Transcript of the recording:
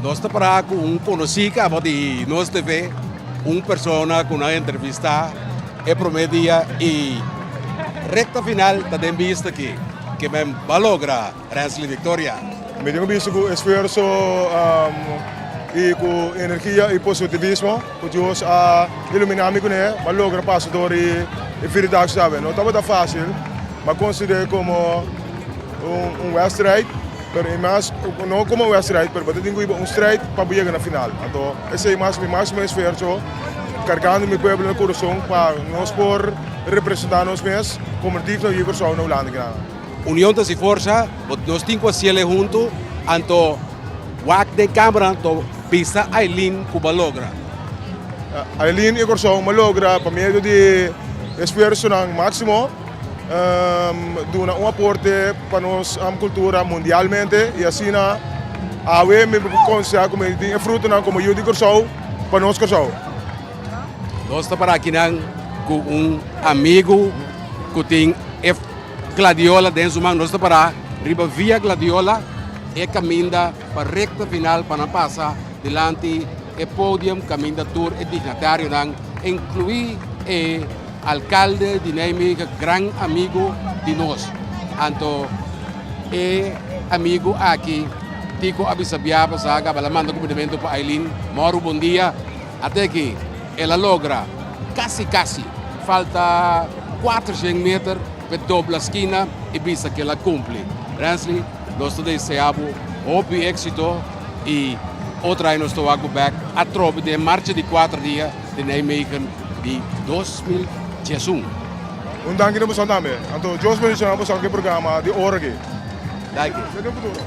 Nos ta para ku un konosí kaba di Nos TV, un persona ku nan a entrevistá e promé dia i rekta final ta den bista aki ke men ba logra Rensley Victoria. Mi tin ku bisa ku esfuerso i ku energia i positivismo ku Dios a iluminá mi kuné, mi a logra pasa dor e vierdaagse awe. No tabata fásil, mi a konsider'é komo un wèstrijd. Pero e mas, no como un wedstrijd, pero bo ta tin cu hiba un strijd pa bo yega na final. Anto esey mas mi maximo esfuerzo, cargando mi pueblo na corazon pa nos por representa nos mes como digno yu Curaçao na Hulanda kinan. Union ta si forsa, bo nos tin cu haciele hunto, anto wak den camera anto bisa Aileen cu bo a logra. Aileen y Curaçao a logra pa medio di esfuerzonan maximo. Duna un aporte pa nos kultura mundialmente i asina awe mi por konsiderá ku mi tin e frutonan komo yu di Kòrsou pa nos Kòrsou. Nos ta para akinan ku un amigu ku tin e gladiola den su man. Nos ta para riba Via Gladiola, e kaminda pa rekta final pa nan pasa dilanti e podium kaminda tur e dignatarionan, inkluí e. Alcalde di Nijmegen gran amigo di nos. Anto e amigo aki Tico a bisa bia pasa caba el a manda cumplimiento pa Aileen Moru bon dia. Ate aki el a logra casi casi falta 400 meter pa e dobla skina y bisa cu el a cumpli. Rensley nos ta desea bo hopi exito y otro aña nos ta wak bo bek atrobe den marcha di 4 dia di Nijmegen di 2011. Un danki na boso tambe. Anto Dios bendiciona boso cu e programa di ora aki. Danki. Te den futuro.